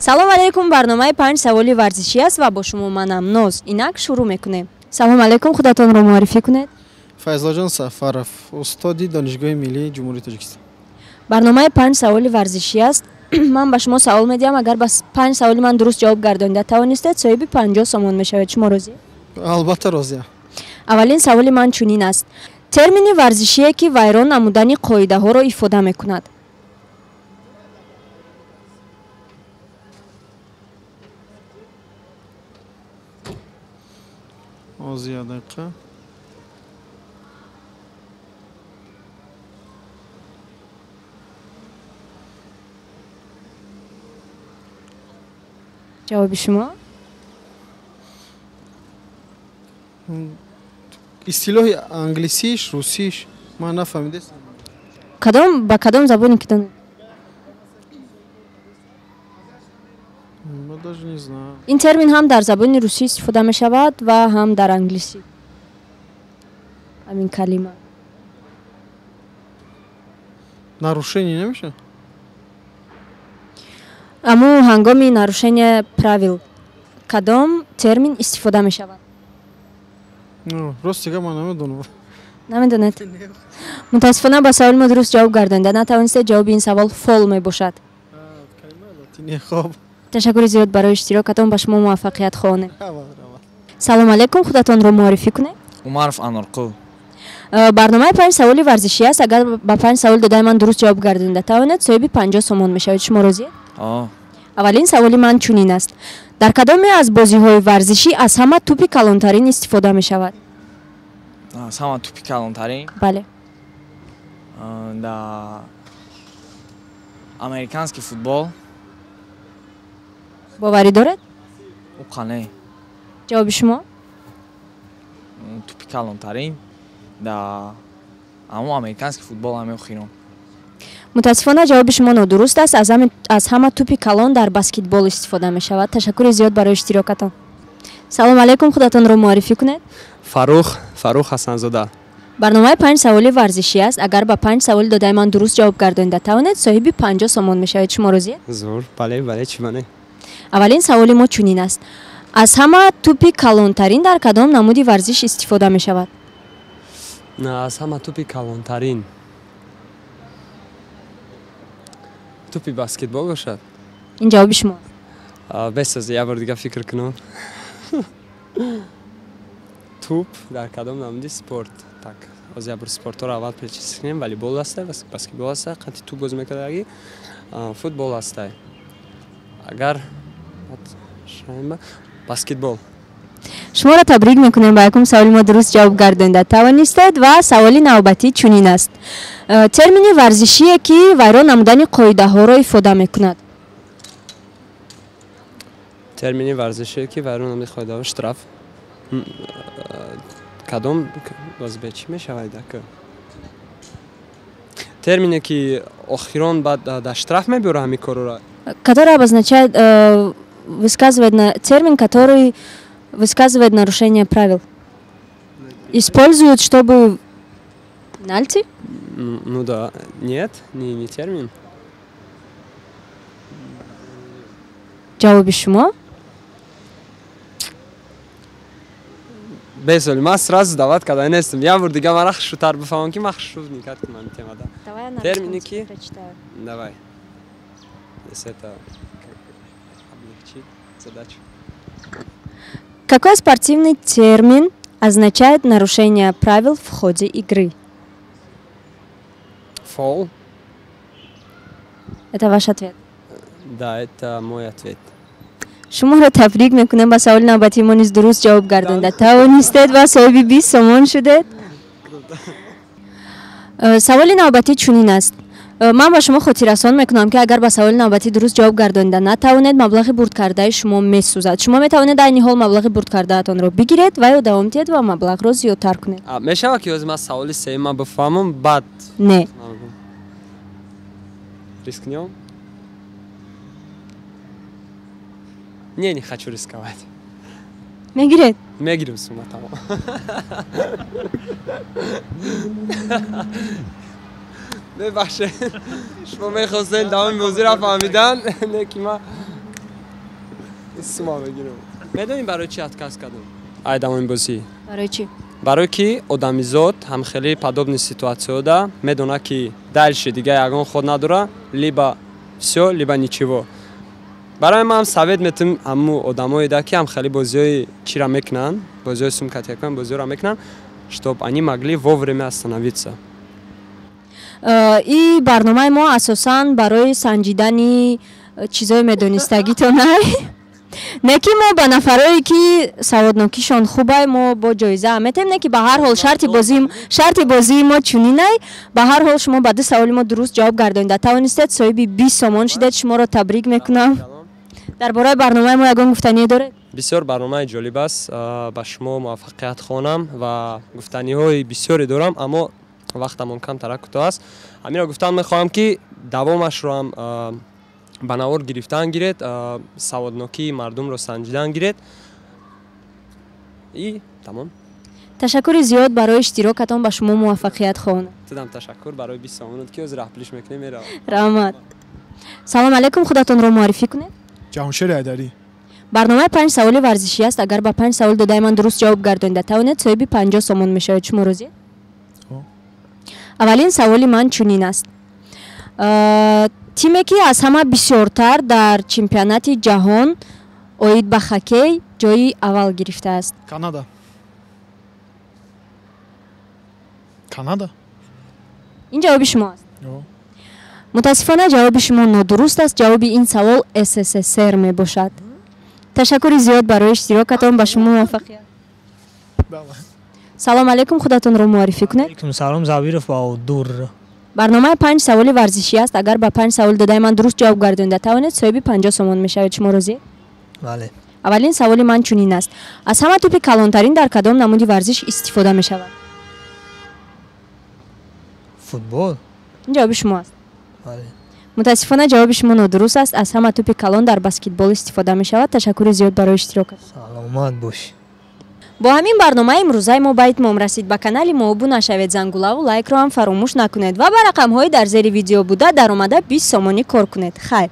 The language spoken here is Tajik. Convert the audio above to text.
Салом алейкум, барномаи панҷ саволи варзишӣ аст ва бо шумо манам Ноз. Инак шурӯъ мекунем. Салом алейкум, худатонро муаррифӣ кунед. Файзлоҷон Сафаров, устоди Донишгоҳи миллии Ҷумҳурии Тоҷикистон. Барномаи панҷ саволи варзишӣ аст. Ман ба шумо савол медиҳам, агар ба панҷ саволи ман дуруст ҷавоб гардонида тавонистед, соҳиби 50 сомон мешавед. Шумо розӣ? Албатта розиам. Аввалин саволи ман чунин аст. Термини варзишие, ки вайрон намудани қоидаҳоро ифода мекунад. Ози як дақиқа. Ҷавоби шумо? Истилоҳи англисиш, русиш ман нафаҳмидастам. Кадом, ба кадом забоне ки донед? Ман даже не знаю. Ин термин ҳам дар забони русӣ истифода мешавад ва ҳам дар англисӣ. Ҳамин калима. Нарушение намешавад? Аммо ҳангоми нарушение правил кадом термин истифода мешавад? Рости гап, ман намедонам. Намедонед? Мутаассифона, ба саволи мо дуруст ҷавоб гардонида натавонистед. Ҷавоби ин савол фол мебошад. Хоб. Ташаккури зиёд барои иштирокатон, ба шумо муваффақият хоҳонем. Салом алейкум, худатонро муаррифӣ кунед. Умаров Анорқул. Барномаи панҷ саволи варзишӣ аст. Агар ба панҷ савол додаи ман дуруст ҷавоб гардонида тавонед, соҳиби 50 сомон мешавед. Шумо розиед? Аввалин саволи ман чунин аст. Дар кадоме аз бозиҳои варзишӣ аз ҳама тӯпи калонтарин истифода мешавад? Аз ҳама тӯпи калонтарин? Бале. Да американский футбол. Боварӣ доред? Уқа не. Ҷавоби шумо? Тӯпи калонтарин да ҳамон американский футбол ҳаме охирон. Мутаассифона, ҷавоби шумо нодуруст аст. Аз ҳама тӯпи калон дар баскетбол истифода мешавад. Ташаккури зиёд барои иштирокатон. Салом алейкум, худатонро муаррифӣ кунед. Фаррух, Фаррух Ҳасанзода. Барномаи панҷ саволи варзишӣ аст. Агар ба панҷ саволи додаи ман дуруст ҷавоб гардонида тавонед, соҳиби 50 сомон мешавед. Шумо розиед? Зур, бале, бале, чӣ мане. Аввалин саволи мо чунин аст. Аз ҳама тӯпи калонтарин дар кадом намуди варзиш истифода мешавад? Аз ҳама тӯпи калонтарин тӯпи баскетбол бошад. Ин ҷавоби шумо? Бесоз, як бор дига фикр кунам. Тӯп дар кадом намуди спорт? Так, ҳозир як бор спортҳоро аввал перечислить кунем. Волейбол ҳастай, баскетбол ҳастай, қанти тӯп бозӣ мекардаги, футбол ҳастай. Агар баскетбол. Шуморо табрик мекунем, ба якум саволи мо дуруст ҷавоб гардонида тавонистед. Ва саволи навбатӣ чунин аст. Термини варзишие, ки вайрон намудани қоидаҳоро ифода мекунад. Термини варзишие, ки вайрон намудани қоидаҳо, штраф. Кадом бозбе чӣ мешавад? Термине, ки охирон баъд дар штраф мебиёра ҳамин корро. Который обозначает, высказывает на термин, который высказывает нарушение правил. Используют, чтобы пенальти? Ну да, нет, не термин. Ҷавоби шумо? Бесоли, ман сразу даъват карда нестам. Як бор дига мара хушрӯтар бифаҳмам, ки ман хушрӯ никат кунам ин темада. Термине ки, давай. Если это облегчит задачу. Какой спортивный термин означает нарушение правил в ходе игры? Фол. Это ваш ответ? Да, это мой ответ. Шуморо табрик мекунем, ба саволи навбатии мо низ дуруст ҷавоб гардонда тавонистед ва соҳиби 20 сомон шудед. Саволи навбатӣ чунин аст. Ман ба шумо хотиррасон мекунам, ки агар ба саволи навбатӣ дуруст ҷавоб гардонида натавонед, маблағи бурдкардаи шумо месӯзад. Шумо метавонед айни ҳол маблағи бурдкардаатонро бигиред ва ё давом диҳед ва маблағро зиёдтар кунед. Мешавад, ки ҳозир ман саволи сеюма бифаҳмам, баъд? Не. Рискнем? Не, не хочу рисковать. Мегиред? Мегирем сумма, тамом. Мебахшед, шумо мехостед давоми бозиро фаҳмидан, не ки ман. Сума мегирам. Медонӣ барои чӣ отказ кардам? Ай дамои бозӣ. Барои чӣ? Барои ки одамизод ҳам хеле подобный ситуатсияда медона ки дальше дига ягон ход надора, либо всё, либо ничего. Барои ман совет метам ҳаму одамоеда ки ҳам хеле бозиҳои чира мекунанд, бозиҳои сумкатиякан бозиҳоро мекунанд, чтоб они могли вовремя остановиться. И барномаи мо асосан барои санҷидани чизҳои медонистагитонай. Не ки мо ба нафарое ки саводнокишон хубай мо бо ҷоиза метем, не ки ба ҳар ҳол шарти бозии мо чунинай. Ба ҳар ҳол шумо ба ду саволи мо дуруст ҷавоб гардонида тавонистед, соҳиби 20 сомон шудед. Шуморо табрик мекунам. Дар бораи барномаи мо ягон гуфтание доред? Бисёр барномаи ҷолиб аст. Ба шумо муваффақият хонам ва гуфтаниҳои бисёре дорам, аммо вақтамон камтарак кӯтоҳ аст. Ҳаминро гуфтан мехоҳам ки давомашро ҳам ба навор гирифтан гиред, саводнокии мардумро санҷидан гиред. И тамом. Ташаккури зиёд барои иштирокатон, ба шумо муваффақият хоҳонам. Тудам ташаккур барои 20 сомонат ки ҳозир раҳплиш мекунем меравам. Раҳмат. Салом алейкум, худатонро муаррифӣ кунед. Ҷаҳоншери Айдарӣ. Барномаи 5 саволи варзишӣ аст. Агар ба 5 савол додаи ман дуруст ҷавоб гардонида тавонед, соҳиби 50 сомон мешавед. Шумо розиед? Аввалин саволи ман чунин аст. Тиме ки аз ҳама бисёртар дар чемпионати ҷаҳон оид ба хоккей ҷои аввал гирифтааст? Канада. Канада? Ин ҷавоби шумо аст? Мутаассифона ҷавоби шумо нодуруст аст. Ҷавоби ин савол СССР мебошад. Ташаккури зиёд барои иштирокатон, ба шумо муваффақият. Салом алейкум, худатонро муаррифӣ кунед. Алейкум салом, Забиров Баҳодур. Барномаи 5 саволи варзишӣ аст. Агар ба 5 савол додаи ман дуруст ҷавоб гардонида тавонед, соҳиби 50 сомон мешавед. Шумо розиед? Бале. Аввалин саволи ман чунин аст. Аз ҳама тӯпи калонтарин дар кадом намуди варзиш истифода мешавад? Футбол. Ин ҷавоби шумо аст? Бале. Мутаассифона ҷавоби шумо нодуруст аст. Аз ҳама тӯпи калон дар баскетбол истифода мешавад. Ташаккури зиёд барои иштирокат. Саломат бош. Бо ҳамин барномаи имрӯзаи мо ба итмом расид. Ба канали мо обуна шавед, зангулаву лайкро ҳам фаромӯш накунед ва ба рақамҳои дар зери видео буда даромада 20 сомонӣ кор кунед. Хайр.